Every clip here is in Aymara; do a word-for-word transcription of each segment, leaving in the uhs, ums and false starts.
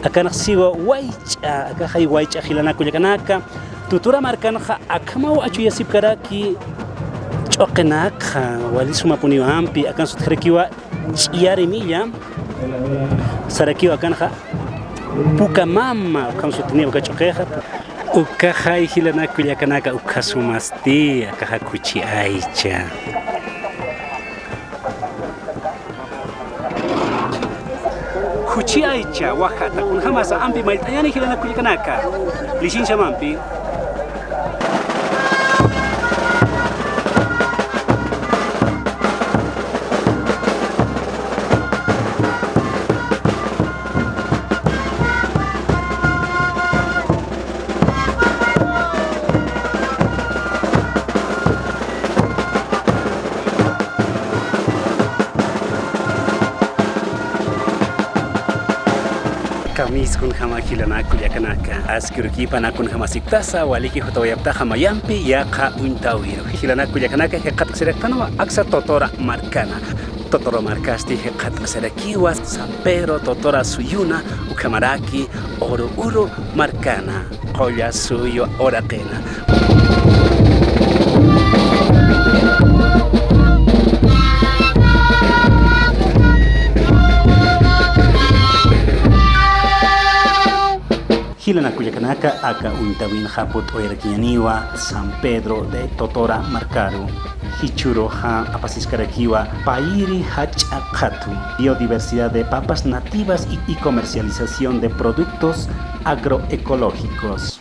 Akanx siwa waych'a, akaxay waych'a jilanaka kullakanaka. Totora markanxa akhamaw achuyasipkaraki ch'uqinakxa, wali sumapuniw ampi, akan sutjarakiwa Ch'iyari Milla, sarakiw akanxa Puka Mama, ukham sutiniw aka ch'uqixa. Ukaxay jilanaka kullakanaka, ukha sumasti, akaxa khuchi aycha. Khuchi aycha wajata, kunjamasa ampi mayt'añäni jilanaka kullakanaka. Lixinchamampi. Kamis kunjama jilanaka kullakanaka, aski urukipana kunjamasiptasa, waliki jutawayaptaxa mayampi yaqha uñtawiru. Jilanaka kullakanaka, jikxatasiraktanwa aksa Totora markana. Totora markasti jikxatasirakiwa San Pedro Totora suyuna, ukhamaraki Oro Uru markana, qulla suyu uraqina. Jilanaka kullakanaka, aka uñtawinxa purt'awayarakiñäniwa San Pedro de Totora markaru. Jichhüruxa apasiskarakiwa payïri jach'a qhatu, biodiversidad de papas nativas y, y comercialización de productos agroecológicos.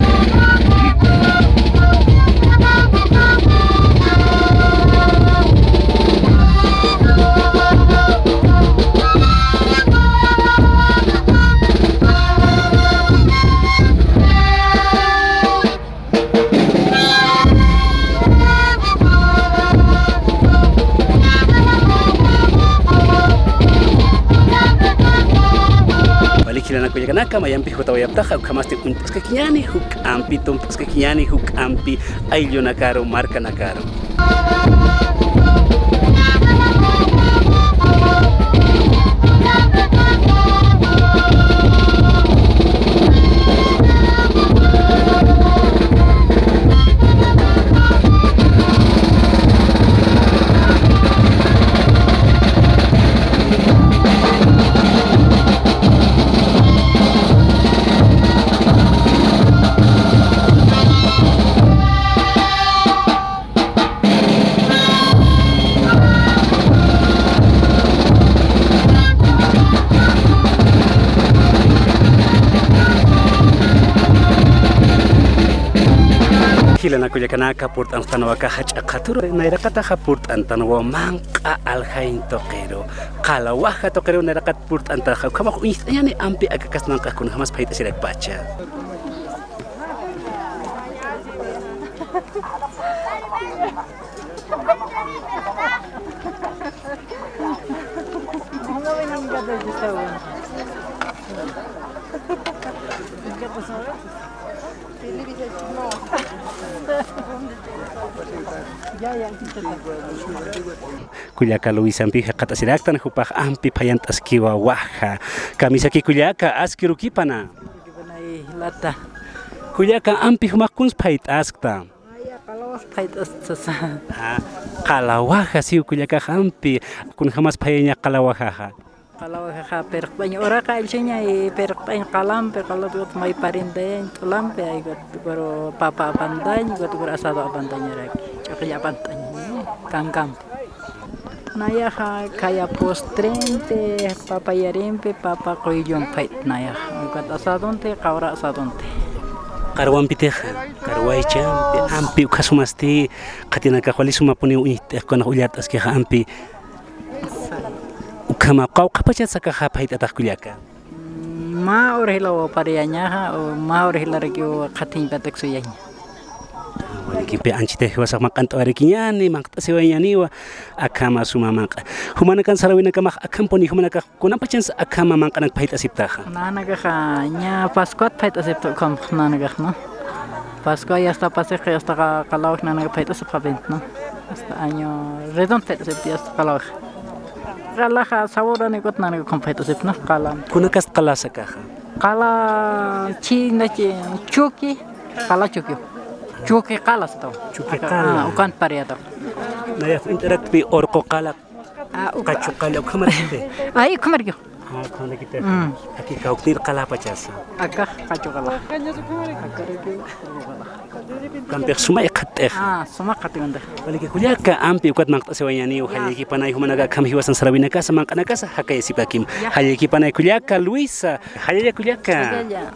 Walik jilanaka kullakanaka, mayampi jutawayaptaxa ukhamasti uñt'askakiñäni juk'ampi, tump'askakiñäni juk'ampi, ayllunakaru, markanakaru. Jilanaka kullakanaka, purt'anxtanwa aka jach'a qhaturu, nayraqataxa purt'antanwa manq'a aljañ tuqiru, qalawaja tuqiru nayraqat purt'antaxa, ukhamax uñjt'añäni ampi aka kast manq'ax kunjamas phayt'asirakpacha. Kullaka Luisampi jikxatasiraktan, jupax ampi phayant'askiwa waja. Kamisaki kullaka, aski urukipana. Kullaka, ampi jumax kuns phayt'askta. Aya, qalawaja phayt'askta sasa. Ah, qalawaja siw kullakax ampi, kunjamas phayaña qalawajaxa. Qalawajaxa pirqp'añ uraqa allchaña, y pirqp'añ qalampi, qalampi ukat may parintayañ t'ulampi, ay ukat ukuru papa apantañ, ukat ukuru asado apantañaraki, ch'uqilla apantañ, kankampi. Nayaxa khaya postrempi, papa yarimpi, papa quyllumpi phayt'ta nayaxa. Ukat asadonti, qawra asadonti. Qarwampitixa, qarwaychampi, ampi ukha sumasti, qhatinakax wali sumapuniw uñt'ix, kunanax ullart'askixa ampi. Ukhama, qawqhapachat akaxa phayt'atax kullaka. Mä ur jila wawparayañaxa, o mä ur jilarakiw qhatiñpat aksuyaña. Walikipi anchhita jiwasax manq'ant'awayarakiñäni, manq't'asiwayañäniwa, akhama suma manq'a. Jumanakan sarawinakamax akhampuni, jumanakax kunapachansa akhama manq'anak phayt'asiptaxa. Nanakaxa ña Pascuat phayt'asipta ukhamax nanakax, ¿no? Pascua ya está pasixi, ya está qa-, qalawaj nanaka phayt'asipxapinti, ¿no? Hasta año redondo phayt'asipta, ya está qalawaj. Qalaxa saburanikuta nanaka ukham phayt'asipta, ¿no? Qalam. Kunakast qalasa akaxa? Qala china chi, chuki, qala chuki. Chuki qala sataw. Chuki qala. Ah, ukan pariata. Nayax uñt'arakpi urqu qala. Ah, uka. Qachu qala ukhamaraki. Ay, ukhamaraki. Ah, ukhamaraki. Mm. Aki kawknir qala pachasa. Aka qachu qala. Kampix suma iqhat'ix. Ah, suma qhat'ix. Waliki kullaka, ampi ukat manq't'asiwayañaniw, ya, jallallkipanay jumanaka akham jiwasan sarawinakasa, manq'anakasa, jakayasipakim. Ya. Jallallkipanay kullaka, Luisa, jallalla kullaka. Jallalla.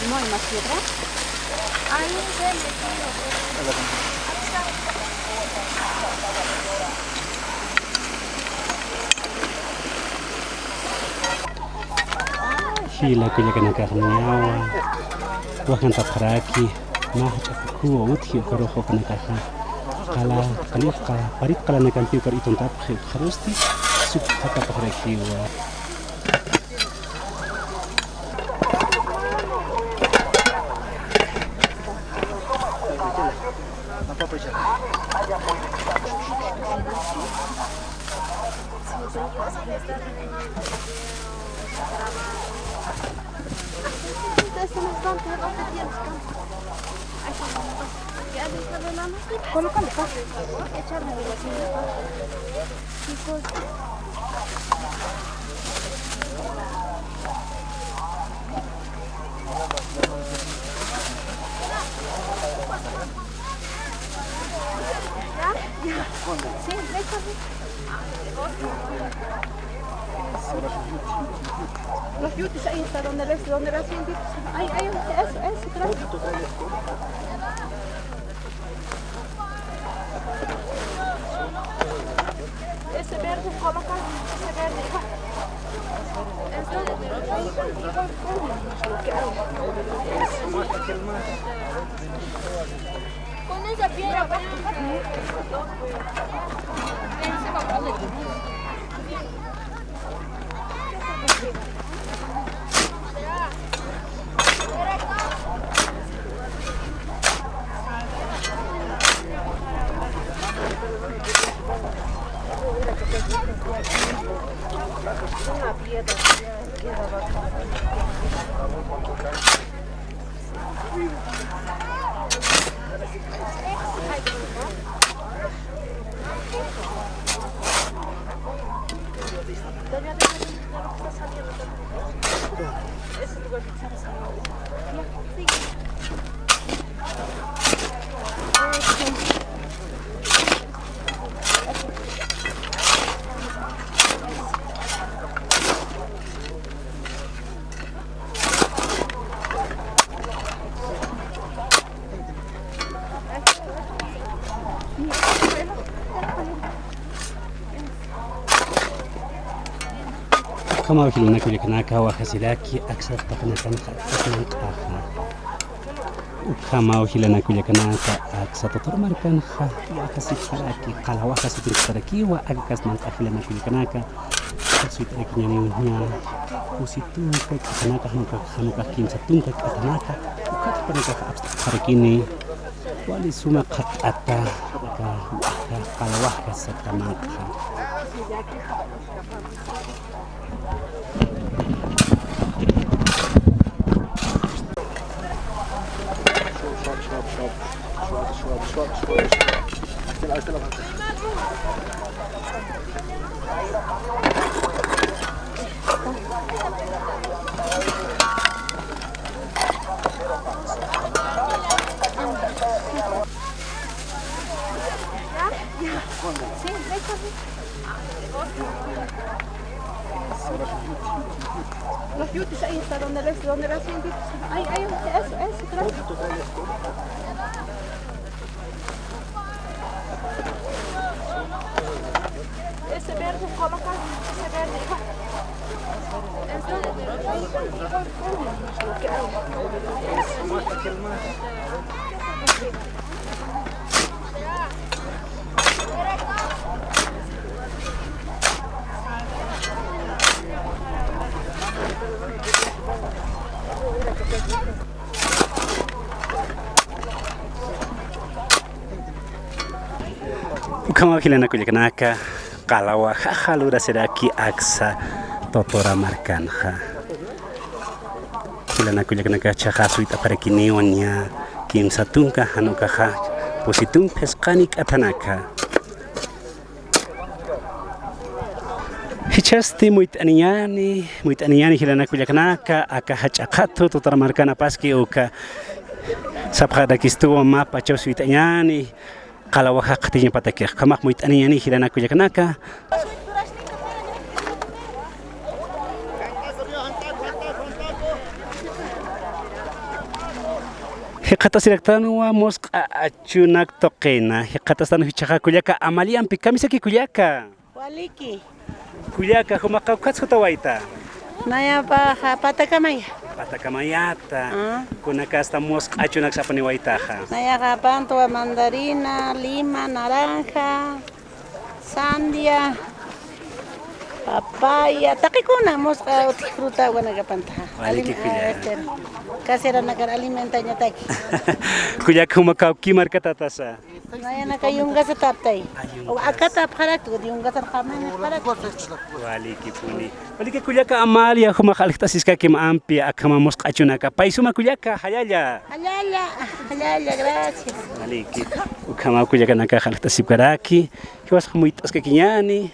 ¿No hay más piedra? Ahí se metió. Jila kullakanakax niyawa, wajan tapxaraki, mä jach'a ukhuwa utji ukharux ukanakaxa. Qala, qaliqa, parit qalanakampi ukar ituntapxi ukxarusti, sukjatapxarakiwa. Colócale acá. Echarle así. Ya, ya. Sí, échale. Los yutis ahí está, donde les, donde las sientes. Ahí, ahí, eso, eso, gracias. Ese verde, coloca ese verde, igual. Ese verde, igual, igual, igual, lo que hay. Con esa piedra, Ukhamaw jilanaka kullakanaka, wajasiraki aksat taqinakanxa aksat manq'axa. Ukhamaw jilanaka kullakanaka, aksat Totoro markanxa wajasipxaraki, qala wajasipxarakiwa, aka aksat manq'ax jilanaka kullakanaka. Suyt'arakiñaniw ña kusi tunka k'atanaka, jan ukax, jan ukax kimsa tunka k'atanaka, ukat jupanakax apst'apxarakini, wali suma qhat'ata, aka wajka, qala wajka sata manq'xa. Los yutis ahí está, donde les, donde las sientes. Ahí, ahí, eso, eso, gracias. Ukhamaw jilanaka kullakanaka, qalawajaxa lurasiraki aksa Totora markanxa. Jilanaka kullakanaka, jichhaxa suyt'apxarakiniwa niya kimsa tunka, jan ukaxa pusi tunka phisqani k'athanaka. Jichhasti muyt'aniñäni, muyt'aniñäni jilanaka kullakanaka, aka jach'a qhatu Totora markan apaski uka sapxarakistuwa mä pachaw suyt'añäni, qalawajax qhatiñapatakix. Ukhamax muyt'aniñäni jilanaka kullakanaka. Jikxatasiraktanwa musq'a achunak tuqina, jikxatastan jichhaxa kullaka Amaliampi, kamisaki kullaka. Waliki. Kullaka, jumaxa ukhatsa jutawayta? Nayapaxa patakamaya. Patakamayata. Ah. Kunakasta musq'a achunak sapaniwaytaxa? Nayaxa pantwa, mandarina, lima, naranja, sandia, papaya, taqikuna musq'a utji fruta ukanakapantaxa. Waliki kullaka. Alim-, ah, este, caseranakar alimentañataki. Kullaka, juma kawki markatatasa? Nayanaka yungasataptay. Ah, yungas. Akatapxarakta, yungasar qamañapxarakta. Walikipuni. Waliki kullaka Amalia, jumax aljt'asiskakim ampi akhama musq'a achunaka. Pay suma kullaka, jallalla. Jallalla, jallalla, gracias. Waliki. Ukhama kullakanakax aljt'asipkaraki. Jiwasax muyt'askakiñäni.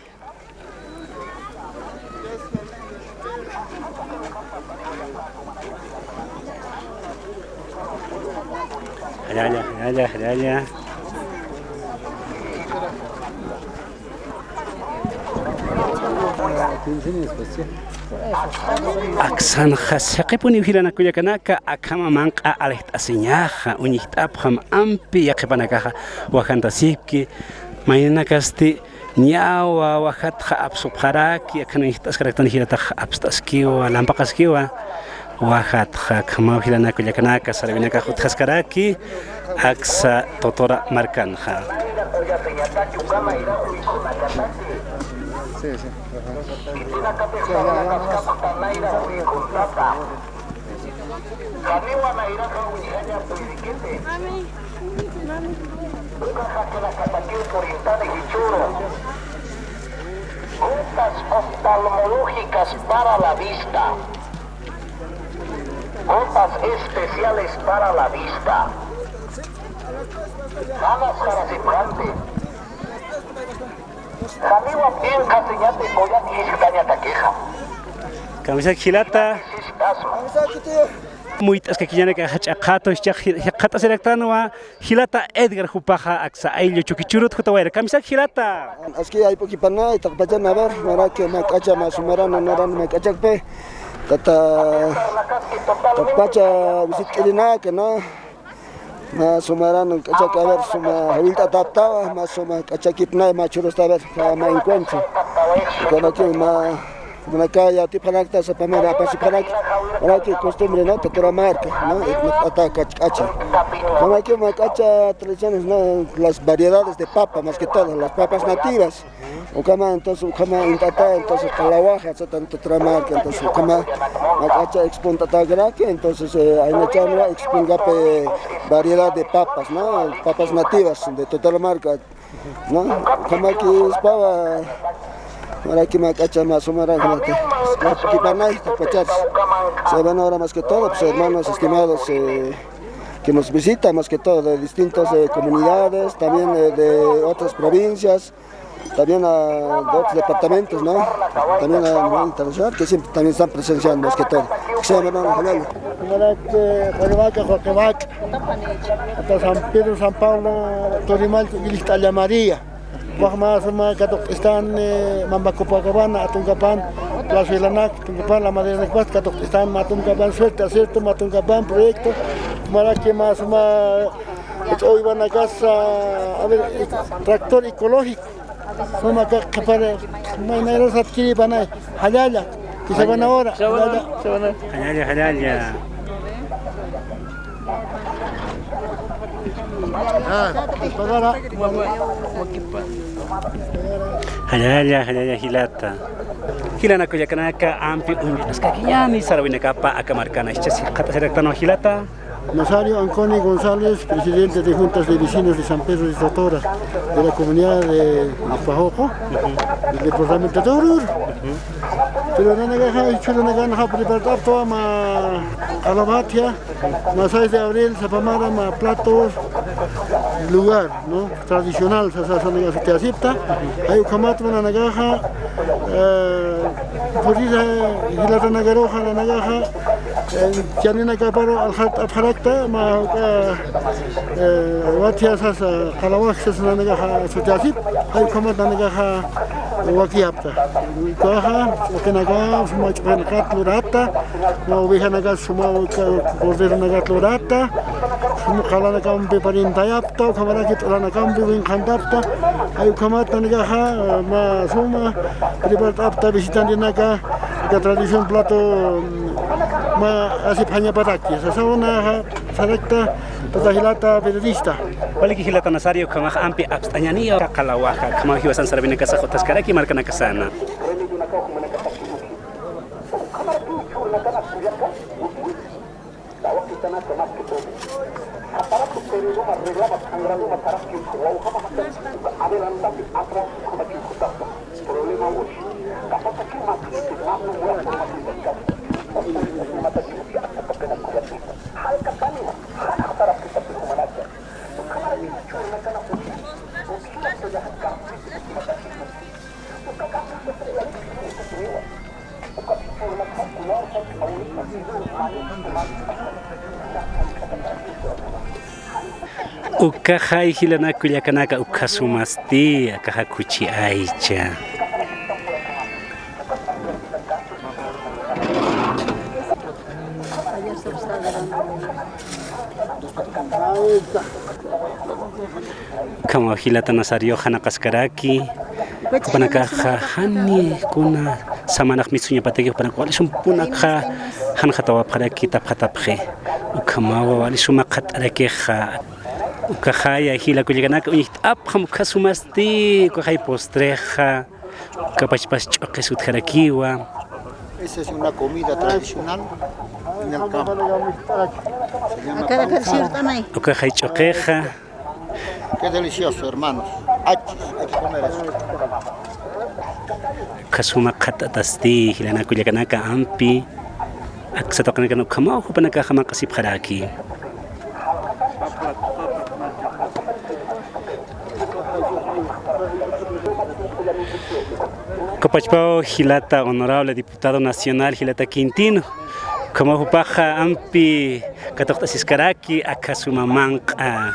Jallalla, jallalla, jallalla. Aksanxa siqipuniw jilanaka kullakanaka, akhama manq'a aljt'asiñaxa, uñjt'apxam ampi yaqhipanakaxa wajantasipki, maynanakasti ñawa wajatxa apsupxaraki, akhan uñjt'askaraktan jilatax apst'askiwa, lampaqaskiwa. Wajatxa, akhamaw jilanaka kullakanaka, sarawinakax utjaskaraki aksa Totora markanxa. Sí, sí. Ajá. Sí, ya, ya, ya. Janiwa nayraxa uñjaña puyrikipi. Ukaxa jilanakatakiw purintani jichhüru. Gotas oftalmológicas para la vista. Gotas especiales para la vista. Janas jarasipxanti. Janiwa p'inqhasiñati kullak jisk'añatakixa. Kamisaki jilata. Jisk'asma. Muyt'askakiñanaka jach'a qhatu, jichhax jikxatasiraktanwa jilata Edgar, jupaxa aksa ayllu Chukichurut jutawayra. Kamisaki jilata. Aski ayp'ukipanay, taqpachan, a ver, maraki mä k'acha mä sumaran naran mä k'achakpi. Tata, taqpacha visitk'irinaka, ¿no? Mä sumaran k'achak, a ver, suma jawillt'atäptawa, mä suma k'achakipnay, mä churasta, a ver, mä encuentro. Ukanaki mä, ukanaka yatipxarakta, sapamara apasipxarak, ukanaki costumbre, ¿no? Totora marka, ¿no? Ata k'acha. Ukanaki mä k'acha tradiciones, ¿no? Las variedades de papa, más que todo, las papas nativas. Ukhama, entonces, ukhama int'ata, entonces, qalawaja, satan Totora marka, entonces, ukhama, mä k'acha export'atäkaraki, entonces, eh, aynachanwa export'api variedad de papas, ¿no? Papas nativas de Totora marka, ¿no? Ukhamakispawa, maraki mä k'acha mä sumaran, kipanay, taqpachas. Se ven ahora más que todo, pues, hermanos estimados, eh, que nos visitan, más que todo, de distintas, eh, comunidades, también, eh, de otras provincias. También a, de otros departamentos, ¿no? También a nivel internacional, que siempre también están presenciando más que todo. Que se llama, no, no, no. Primeramente, Qurimaq, Joaquimac, hasta San Pedro, San Pablo, Turimallku, Ilixt'alla María. Wajma suma katuqt'istan, eh, Mamba Copacabana, Atunkapan, Plaza Ilanak, Atunkapan, la madera de paz, katuqt'istan, Matunkapan, suerte, acierto, Matunkapan, proyecto, maraki ma suma, eh, uywanakas, a ver, eh, tractor ecológico. Suma kaq qhipara, maynayrus atkiripanay, jallalla, y se van ahora, jallalla. Jallalla, jallalla. Ah, pues, pagara. Jallalla, jallalla, jilata. Jilanaka kullakanaka, ampi uñaskakiñäni sarawinakapa aka markana, jichhas jikxatasiraktanwa jilata. Nazario Anconi González, presidente de Juntas de Vecinos de San Pedro de Totora, de la comunidad de Ispajoco, del departamento de Oruro. Pero nanakaxa, ichhurunakanaxa prepart'apta mä qalawatia, mä seis de abril, sapamara mä platos, lugar, ¿no? Tradicional, sasa, sasa, nanakaxa sutiasipta. Jay ukhamat nanakaxa, eh, purisa, jilatanakaruxa, nanakaxa, eh, chaninakaparu aljat apxarakta, mä, eh, watia sasa, qalawax sasa nanakaxa sutiasip, jay ukhamat nanakaxa wakiyapta. Ukaxa, wakinaka, suma ch'uxinakat lurata, mä ovejanaka suma, uka, corderonakat lurata, suma qalanakampi parintayapta, ukhamaraki t'ulanakampi winqhantapta, jay ukhamat nanakaxa, mä suma, prepart'apta visitantenaka, aka tradición plato, mä asipxañapataki, sasawana, sarakta, tata jilata periodista. Waliki jilata Nazario, ukhamax ampi apst'añaniya, qalawaxa, ukhamax jiwasan sarapinakasax utjaskaraki markanakasana. Ukaxay jilanaka kullakanaka, ukxa sumasti, akaxa khuchi aycha. Ukhamaw jilata Nazario janaqaskaraki, jupanakaxa jani kuna samanax mitsuñapataki, jupanakax wali sumpunakxa janxatawapxaraki tapxatapxi. Ukhamawa wali suma qhat'arakixa. Ukaxaya jila kullakanaka, uñjt'apxam ukxa sumasti, ukaxay postrexa. Ukapachpas ch'uqis utjarakiwa. Esa es una comida tradicional en el campo. Se llama panza. Ukaxay ch'uqixa. Qué delicioso, hermanos. Achis, hay que comer eso. Ukxa suma qhat'atasti, jilanaka kullakanaka ampi. Aksa tuqinakan ukhamaw jupanakaxa maqasipxaraki. Ukapachpaw jilata honorable diputado nacional jilata Quintino, ukhamaw jupaxa ampi katuqt'asiskaraki akha suma manq'a.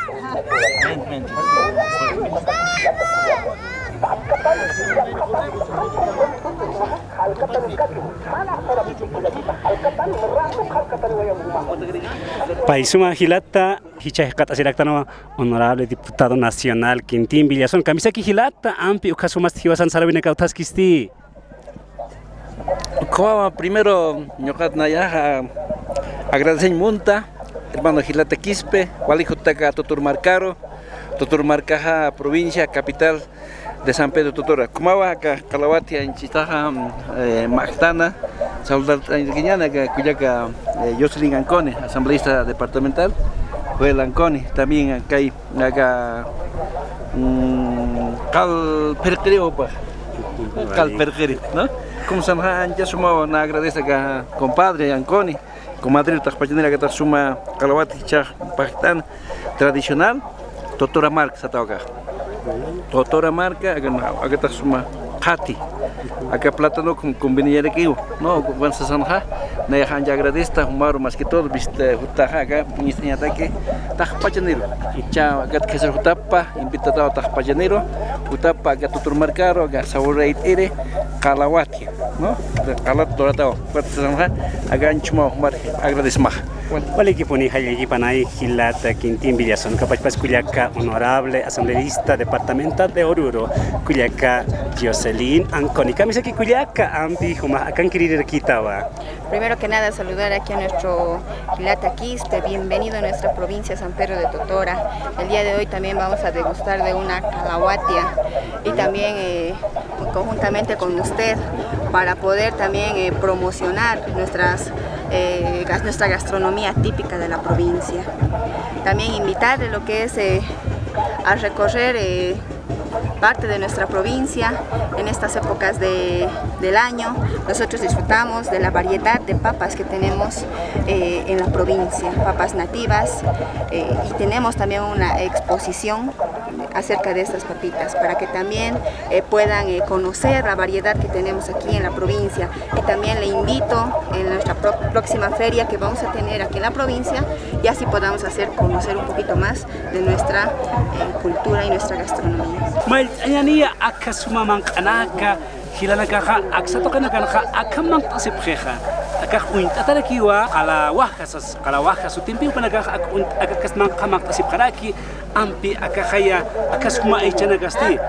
Pay suma jilata, jichha jikxatasiraktanwa honorable diputado nacional Quintín Villazón. Kamisaki jilata, ampi ukxa sumasti jiwasan sarawinakaw utjaskisti. Ukhamawa primero ñuqat nayaxa agradeceñ munta hermano jilata Quispe, wali jutaka Totor markaru, Totor markaxa provincia capital de San Pedro Totora. Ukhamawa aka qalawati anchitaxa, eh, maqtana, saludar t'añirkiñana aka kullaka, eh, Jocelyn Anconi, asambleísta departamental, Joel Anconi, también kay aka, mm, qal pirqiri upa. Qal pirqiri, ¿no? Como sanxa ancha suma na agradece aka compadre Anconi, comadre, taqpachanir akatax suma qalawati jichhax paqt'an tradicional, Totora marka sataw akax. Totora marka, aka, akatax suma qhati. Aka plátano com-, combinayarakiw, ¿no? Wan sasanxa, nayax ancha agradecta, jumaru más que todo, vista, jutaxa, aka, puñist'añataki, taqpachaniru. Jichha, akat khasar jutappa, invitataw taqpachaniru, jutappa, aka Totor markaru, aka sabor rayt'iri, qalawati. ¿No? Qalat lurataw, wan sasanxa, aka ancha suma jumar agradecmaxa. Walikipuni jallallkipanay jilata Quintín Villazón, ukapachpas kullaka honorable asambleísta departamental de Oruro, kullaka Jocelyn Anconi. Kamisaki kullaka, ampi jumax akankiririrakïtawa. Primero que nada, saludar aquí a nuestro jilata Quispe, bienvenido a nuestra provincia San Pedro de Totora. El día de hoy también vamos a degustar de una calawatia y también, eh, conjuntamente con usted para poder también, eh, promocionar nuestras eh, gas-, nuestra gastronomía típica de la provincia. También invitarle lo que es, eh, a recorrer, eh, parte de nuestra provincia en estas épocas de, del año. Nosotros disfrutamos de la variedad de papas que tenemos, eh, en la provincia, papas nativas, eh, y tenemos también una exposición acerca de estas papitas, para que también, eh, puedan, eh, conocer la variedad que tenemos aquí en la provincia. Y también le invito en nuestra pro-, próxima feria que vamos a tener aquí en la provincia, y así podamos hacer conocer un poquito más de nuestra, eh, cultura y nuestra gastronomía. Mayt'añaniya aka suma manq'anaka, jilanakaxa, aksa tuqinakanxa akham manq't'asipxixa. Akax uñt'atarakiwa, qala wajja sas, qala wajja sutimpi jupanakax ak uñt-, ak akas manq'a manq'tasipxaraki, ampi akaxaya, akas juma aychanakasti.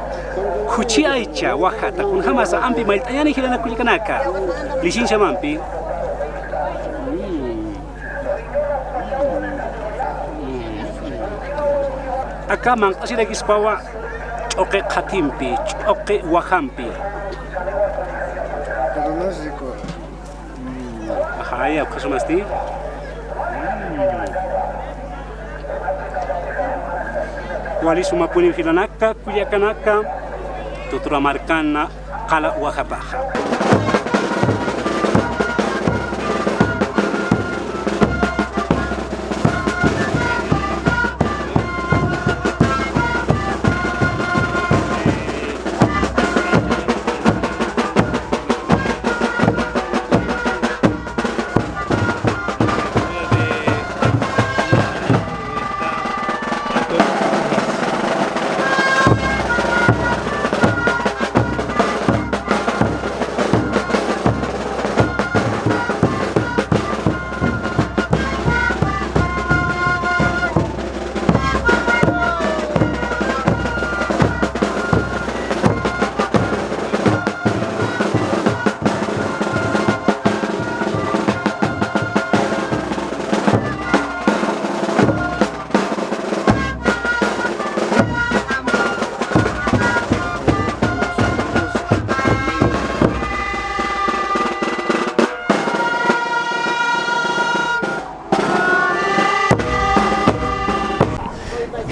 Khuchi aycha, wajata, kunjamasa, ampi mayt'añani jilanak kullakanaka. Lixinchamampi. Aka manq'asirakispawa ch'uqi qhatimpi, ch'uqi wajampi. Pero no es rico. Ajaya, ukhasumasti. Wali sumapuniw jilanaka, kullakanaka, Tutura markana qala wajapaxa.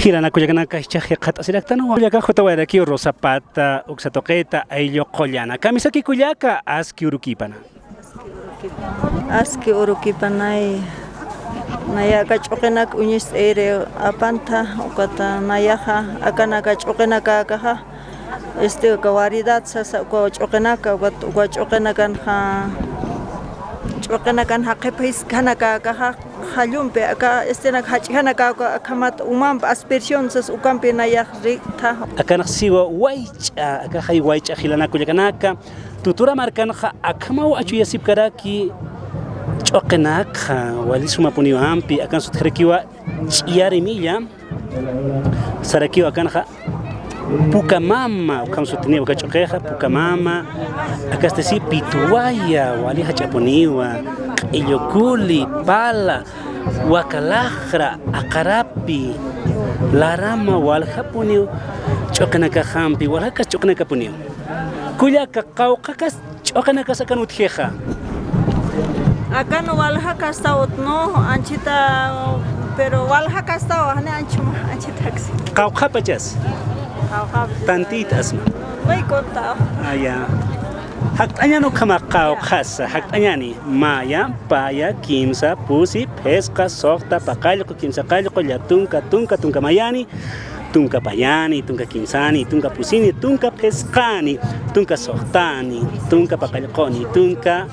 Jilanaka kullakanaka, jichhax jikxatasiraktanwa. Kullaka jutawayarakiw Rosa Pata, uksa tuqita, ayllu qullana. Kamisaki kullaka, aski urukipana. Aski urukipanay. Naya aka ch'uqinak uñist'iri apanta, ukata nayaxa, akanaka ch'uqinakakaxa, este, uka variedad sasa, uka ch'uqinaka, uka, uka ch'uqinakanxa, ch'uqinakanxa qhipa jiskhanakakaxa, jallumpi, aka, estenak jach'janaka, uka, akhamat umamp aspersión sas, ukampi nayax riktha. Akanxa siwa waych'a, akaxay waych'a jilanaka kullakanaka, Tutura markanxa akhamaw achuyasipkaraki ch'uqinakxa, wali sumapuniw ampi, akan sutjarakiwa ch'iyar imilla, sarakiwa akanxa puka mama, ukham sutiniwa aka ch'uqixa, puka mama, akasti si pituwaya, wali jach'apuniwa, q'illu kuli, pala, waka laqra, aqarapi, larama, waljapuniw ch'uqinakaxampi, waljakas ch'uqinakapuniw. Kullaka, qawqhakas ch'uqinakas akan utjixa. Akan waljakastaw utjni, anchhita, pero waljakastaw, jani anchhuma, anchhitaks. Qawqhapachas. Qawqhapachas. Tantita asma. Muy cortado. Ah, ya. Jakt'añan ukhama qawqhasa, jakt'añani. Maya, paya, kimsa, pusi, phisqa, suxta, paqallqu, kimsa qallqu, llätunka, tunka, tunka mayani, tunka payani, tunka kimsani, tunka pusini, tunka phisqani, tunka suxtani, tunka paqallquni, tunka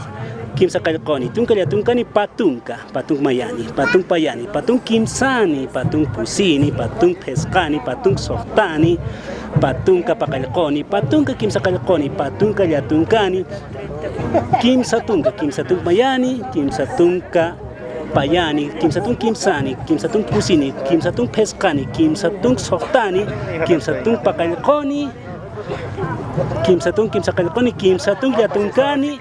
kimsa qallquni, tunka llätunkani, patunka, patunk mayani, patunk payani, patunk kimsani, patunk pusini, patunk phisqani, patunk suxtani, patunka paqallquni, patunka kimsa qallquni, patunka llätunkani, kimsa tunka, kimsa tunk mayani, kimsa tunka payani, kimsa tunk kimsani, kimsa tunk pusini, kimsa tunk phisqani, kimsa tunk suxtani, kimsa tunk paqallquni, Kimsa tunka, kimsa qallquni, kimsa tunka, llatunkani,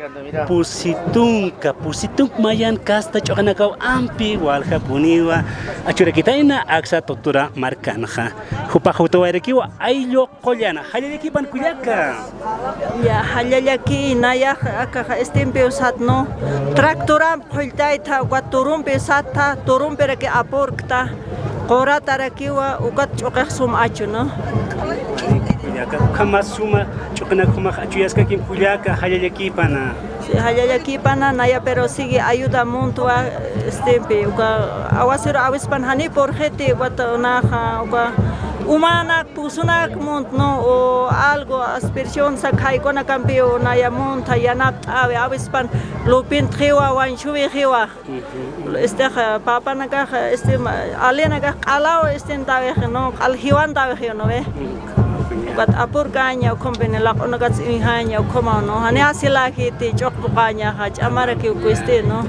pusi tunka, pusi tunka mayan kasta ch'uqinakaw ampi waljapuniwa, achurakitayna aksa Totora markanxa. Jupax jutawayarakiwa ayllu qullana, jallallakipan kullaka. Ya, jallallaki nayax akaxa estimpi usat, ¿no? Tractoram qhulltaytha, ukat turumpi usatha, turumpiraki apurkta, quratarakiwa, ukat ch'uqix sum achu, ¿no? Kullaka, ukhama suma ch'uqinak jumax achuyaskakim kullaka, jallallakipana. Sí, jallallakipana, naya, pero sigue ayuda muntwa, estimpi, uka awasiru awispan jani purxiti, ukat naxa, uka umanak pusunak munt, ¿no? O algo, aspersión, sa khaykunakampiw naya muntha, yanapt'awi, awispan lupintxiwa, wañsuwixiwa. Ujú. Este, papanakax, este, alinakax q'alaw, este, tawix, ¿no? Q'al jiwan tawix, ¿no ve? Ujú. Ukat apurkaña, ukhumpini laq'unakats injaña, ukhuma, ¿no? Jani asilajiti, ch'uqpuqañaxa, ch'amaraki uku este, ¿no?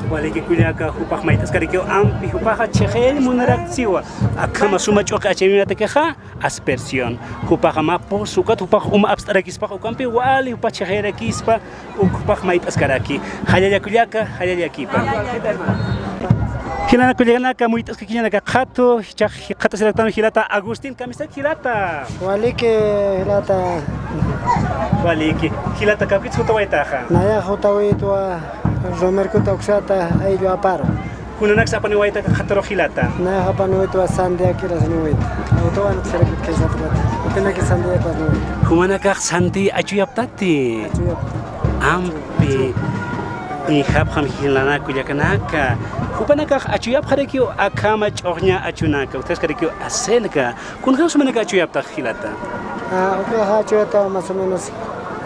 Waliki kullaka, jupax mayt'askarakiw ampi, jupaxa chhixil munaraktsiwa. Akhama suma ch'uqi achayminatakixa, aspersión. Jupaxa mä pus, ukat jupax uma apst'arakispax, ukampi wali jupax chhixayarakispa, uk jupax mayt'askaraki. Jallalla kullaka, jallallakipa. Jilana kullakanaka, muyt'askakiñanaka qhatu, jichhax qhat'asiraktan jilata Agustín, kamisaki jilata. Waliki jilata. Waliki. Jilata, kawkits jutawaytaxa. Naya jutawitwa Romercota uksata, ayllu aparu. Kunanaksa apaniwayta qhatarux jilata. Nayax apaniwaytwa sandiya kirasniwayta. Awtawan sarakit kisatwata. Ukanaki sandiya pasniwayta. Jumanakax sandiya achuyaptati. Achuyapta. Ampi. Injapxam jilana kullakanaka. Jupanakax achuyapxarakiw akhama ch'uxña achunaka. Utjaskarakiw acelga. Kunjax jumanaka achuyaptax jilata. Ah, ukaxa achuyapta más o menos,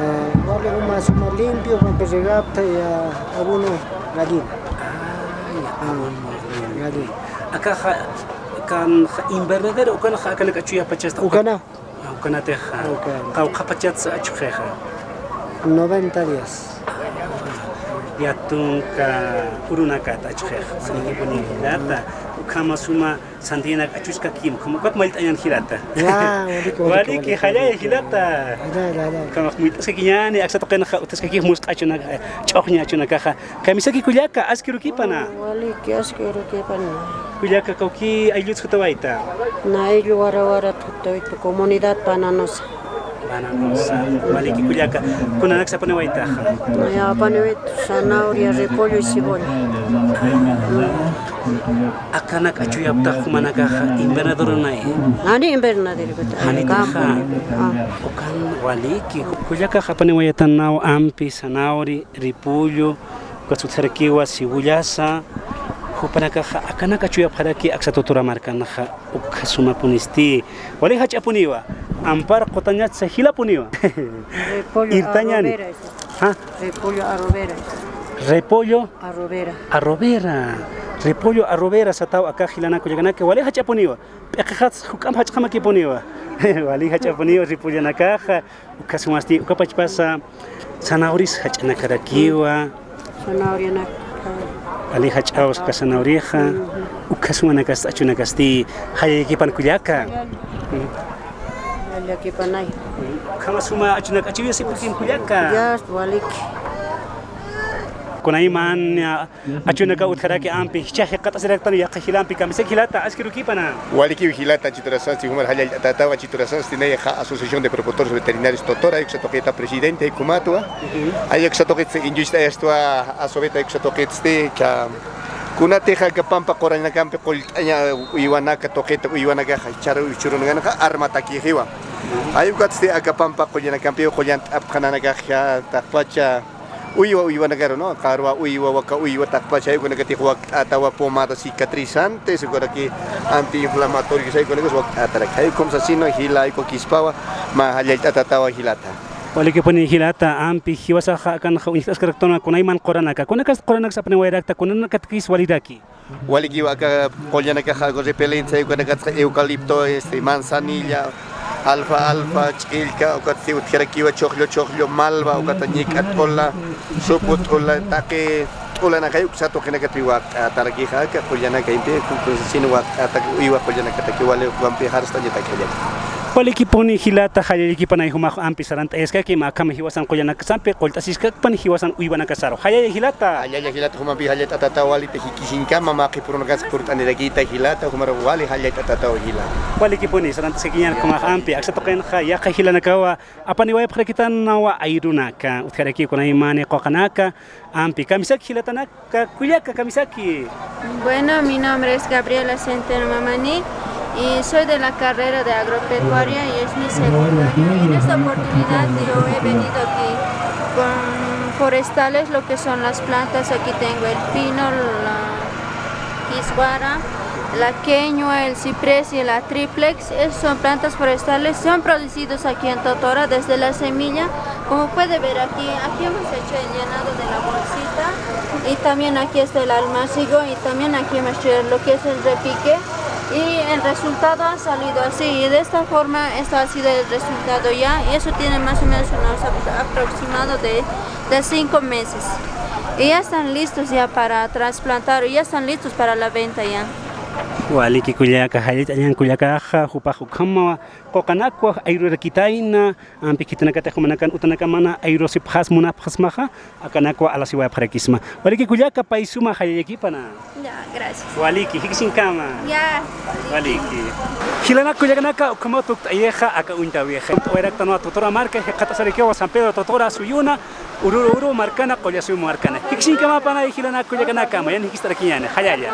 eh, wali uma suma limpio, porque regapta y, ah, abono gallina. Ah, ya, abono gallina. Gallina. Akaxa, kan, invernadero, ukanaxa akanak achuyapachasta. Ukana. Ah, ukanatixa. Ukana. Qawqhapachatsa achuxixa. Noventa días. Yatunka urunakat achuxixa. Ukhama suma sandiyanak achuskakim, como ukat mallt'añan jilata. Ya, waliki, waliki, waliki, jallalla jilata. Jallalla, jallalla. Ukhamax muyt'askakiñani, aksa tuqinxa utjaskakix musq'a achunaka, ch'uxña achunakaxa. Kamisaki kullaka, askirukipana. Waliki, askirukipana. Kullaka, kawki aylluts jutawayta. Na ayllu Wara Wara jutawayta, comunidad Bananosa. Bananosa. Waliki kullaka. Kunanaksa apaniwaytaxa. Naya apaniwayta zanahoria, repollo y cebolla. Akanak achuyaptax jumanakaxa invernadero nay. Jani invernadero. Jani campo. Ah. Ukan waliki. Kullakax apaniwayatanaw ampi, zanahoria, repollo, ukats utjarakiwa cebollasa, jupanakaxa akanak achuyapxaraki aksa Totora markanxa, ukkha sumapunisti. Wali jach'apuniwa, ampar qutañatsa jilapuniwa. Repollo. Irtañani. Arrobera, eso. ¿Ah? Repollo arrobera. Repollo. Arrobera. Arrobera. Repollo arrobera sataw akax jilana kullakanaka, wali jach'apuniwa. P'iqixats juk'amp jach'amakipuniwa. Wali jach'apuniwa repollonakaxa. Ukhasumasti, uka pachpasa zanahorias jach'anakarakiwa. Zanahorianaka. Wali jach'aw uka zanahoriaxa. Ujú. Ukhasumanakasti, achunakasti, jallallakipan kullaka. Jallallakipanay. Ukhama suma achunak achuwayasipukim kullaka. Ya, waliki. Kunayman, ah, achunaka utjaraki ampi, jichhax jikxatasiraktan yaqha jilampi, kamisaki jilata, askirukipana. Walikiw jilata, achiturasasti, jumar jallallt'atätaw, achiturasasti, nayaxa Asociación de Productores Veterinarios Totora, ay uksa tuqita presidente, ay kumatwa. Ujú. Ay uksa tuqitsti, inchucht'ayastwa, asoveta, ay uksa tuqitsti, ka, kunatixa aka pampa quranakampi qullt'aña uywanaka, tuqita uywanakaxa, char uchurunakanaxa, armatakixiwa. Ujú. Ay ukatsti, aka pampa qullanakampiw, qullant'apxananakaxa, taqpacha, uywa, uywanakaru, ¿no? Qarwa uywa, waka uywa, taqpacha, jaykunakatix wakt'atawa, pomada cicatrizante, ukaraki antiinflamatorio, jaykunakas wakt'ataraki. Jay ukham sasina, jila, jay ukakispawa, mä jallallt'atätawa jilata. Walikipuni jilata, ampi, jiwasaxa akanxa uñjt'askaraktanwa kunayman quranaka. Kunakas quranaksa apaniwayrakta, kunanakatkis waliraki. Walikiw aka qullanakaxa repelente, jay ukanakatxa eucalipto, este, manzanilla, alfalfa, ch'illka, ukatsti utjarakiwa chuqllu, chuqllu, malva, ukata ñik'a t'ula, supu t'ula, taqi t'ulanakay uksa tuqinakatpi wakt'atarakixa, aka qullanakaypi, kunsasina wakt'ataki, uywa qullanakataki, wali ukampi jarstañataki jallaki. Walikipuni jilata, jallallakipanay jumax ampi sarant'ayaskaki, mä akham jiwasan qullanakasampi qullt'asiskakpan jiwasan uywanakasaru. Jallalla jilata. Jallalla jilata, jumampi jallallt'atataw, walita jikisinkama, mä qhipürunakas purt'anirakita jilata, jumar wali jallallt'atataw jila. Walikipuni sarant'askakiñän jumax ampi, aksa tuqinxa yaqha jilanakawa apaniwayapxarakitanawa ayrunaka, utjarakiw kunaymani quqanaka ampi. Kamisaki jilatanaka, kullaka, kamisaki. Bueno, mi nombre es Gabriela Centeno Mamani y soy de la carrera de agropecuaria y es mi segundo año. En esta oportunidad yo he venido aquí con forestales, lo que son las plantas. Aquí tengo el pino, la kiswara, la queñua, el ciprés y la triplex. Esas son plantas forestales, son producidos aquí en Totora desde la semilla. Como puede ver aquí, aquí hemos hecho el llenado de la bolsita y también aquí está el almácigo y también aquí hemos hecho lo que es el repique y el resultado ha salido así. Y de esta forma, esto ha sido el resultado ya y eso tiene más o menos unos apro-, aproximado de, de cinco meses. Y ya están listos ya para trasplantar y ya están listos para la venta ya. Waliki kullaka, jallallt'añän kullakaxa, jupax ukhamawa quqanakwa ayrurakitayna, ampi khitinakatix jumanakan utanakamana ayrusipxas munapxasmaxa, akanakwa alasiwayapxarakisma. Waliki kullaka, pay suma jallallakipana. Ya, gracias. Waliki, jikisinkama. Ya. Waliki. Jilanak kullakanaka, ukhamaw tukt'ayixa aka uñt'äwixa. Wayraktanwa Totora marka, jikxatasarakiwa San Pedro Totora suyuna, Ururu Uru markana, Qullasuyu markana. Jikisinkamapanay jilanak kullakanaka, mayan jikist'arakiñäni, jallalla.